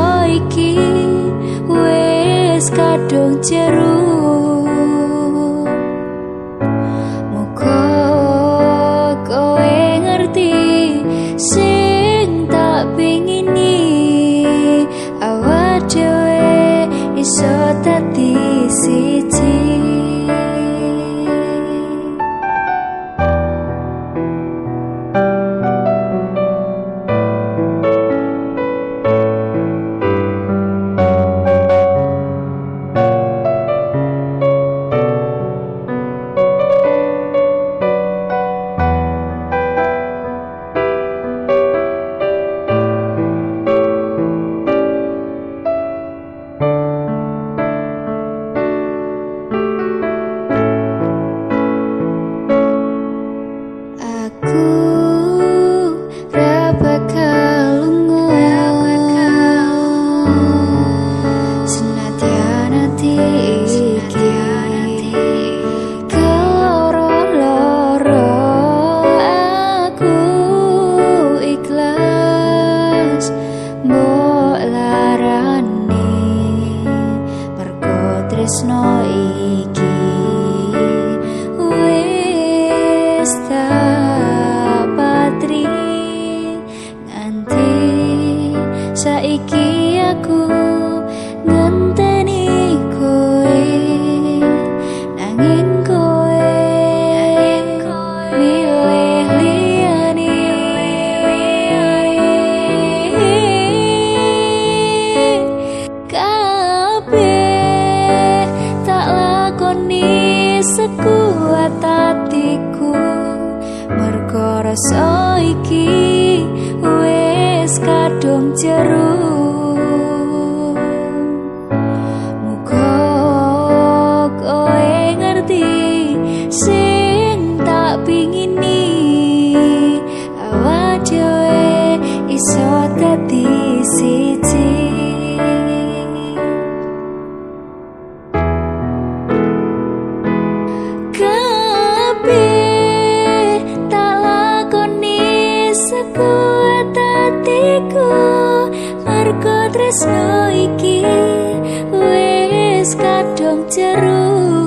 rasa iki wis kadung jeru. Muga kowe ngerti sing tak pingini, awak dhewe iso dadi siji. Tresno iki wis tak patri, nganti saiki aku ngenteni kowe, nanging kowe milih liyane. Kabeh sekuat atiku, mergo rasa iki wis kadung jeru. Muga kowe ngerti sing tak pingini, awak dhewe iso dadi siji. Sekuat atiku, mergo tresno iki wis kadung jeru.